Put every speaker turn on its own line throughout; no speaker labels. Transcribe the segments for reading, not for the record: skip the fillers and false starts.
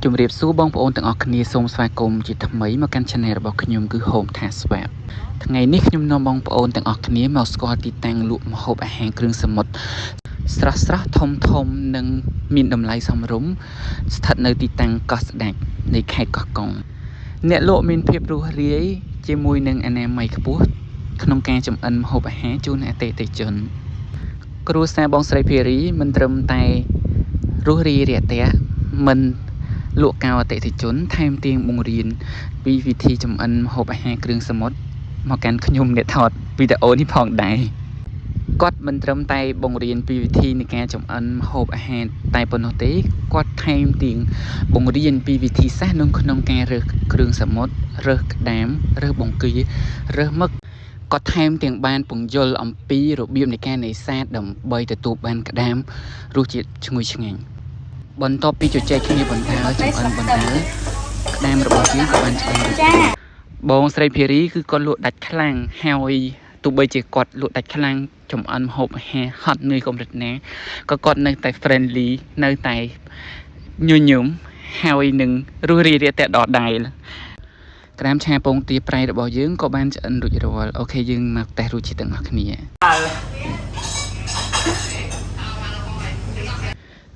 ជំរាបសួរបងប្អូនទាំងអស់គ្នាសូមស្វាគមន៍ជាថ្មីមកកាន់ Channel របស់ខ្ញុំគឺ Home Task Swap ថ្ងៃនេះខ្ញុំនាំបងប្អូនទាំងអស់គ្នាមកស្គាល់ទីតាំងលក់ម្ហូបអាហារគ្រឿងសមុទ្រស្រស់ស្រស់ធំធំនិងមានតម្លៃសមរម្យស្ថិតនៅទីតាំងកោះស្ដេចនៃខេត្តកោះកុងអ្នកលក់មានភាពរួសរាយជាមួយនឹងអនាម័យខ្ពស់ក្នុងការចម្អិនម្ហូបអាហារជូនអតិថិជន គ្រួសារបងស្រីភីរីមិនត្រឹមតែរួសរាយរាក់ទាក់មិនលក់កោអតិថិជនថែមទាំងបង្រៀនពីវិធីចម្អិនម្ហូបអាហារគ្រឿងសមុទ្រមកកាន់ខ្ញុំអ្នកថតវីដេអូនេះផងដែរគាត់មិនត្រឹមតែបង្រៀនពីវិធីនៃការចម្អិនម្ហូបអាហារតែប៉ុណ្ណោះទេគាត់ថែមទាំងបង្រៀនពីវិធីសាស្ត្រនៅក្នុងការរើសគ្រឿងសមុទ្ររើសក្តាមរើសបង្គារើសមឹក គាត់ថែមទាំងបានពង្យល់អំពីរបៀបនៃការនេសាទដើម្បីទទួលបានក្តាមរសជាតិឈ្ងុយឆ្ងាញ់បន្ទាប់ពីជជែកគ្នាបណ្ដើរចម្អិនបណ្ដើរក្តាមរបស់យើងក៏បានឆ្អិនរួចរាល់បងស្រីភីរីគឺគាត់លក់ដាច់ខ្លាំងហើយទោះបីជាគាត់លក់ដាច់ខ្លាំងចម្អិនម្ហូបអាហារហត់នឿយកម្រិតណាក៏គាត់នៅតែ friendly នៅតែញញឹមហើយនឹងរួសរាយរាក់ទាក់ដដែល ក្តាមឆាពងទាប្រៃរបស់យើងក៏បានឆ្អិនរួចរាល់OK យើងមកតេស្តរសជាតិទាំងអស់គ្នា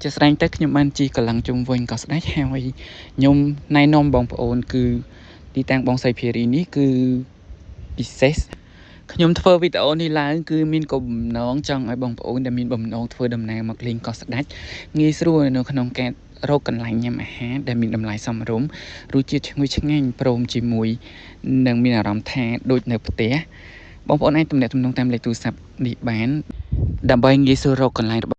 ជាស្រេចទៅខ្ញុំបានជិះកម្លាំងជុំវិញកោះស្ដេចហើយខ្ញុំណែនាំបងប្អូនគឺទីតាំងបងស្រីភីរីនេះគឺពិសេសខ្ញុំធ្វើវីដេអូនេះឡើងគឺមានគោលបំណងចង់ឲ្យបងប្អូនដែលមានបំណងធ្វើដំណើរមកលេងកោះស្ដេចងាយស្រួលនៅក្នុងការរកកន្លែងញ៉ាំអាហារដែលមានតម្លៃសមរម្យរសជាតិឈ្ងុយឆ្ងាញ់ព្រមជាមួយនឹងមានអារម្មណ៍ថាដូចនៅផ្ទះបងប្អូនអាចទំនាក់ទំនងតាមលេខទូរស័ព្ទនេះបានដើម្បីងាយស្រួលរកកន្លែងរបស់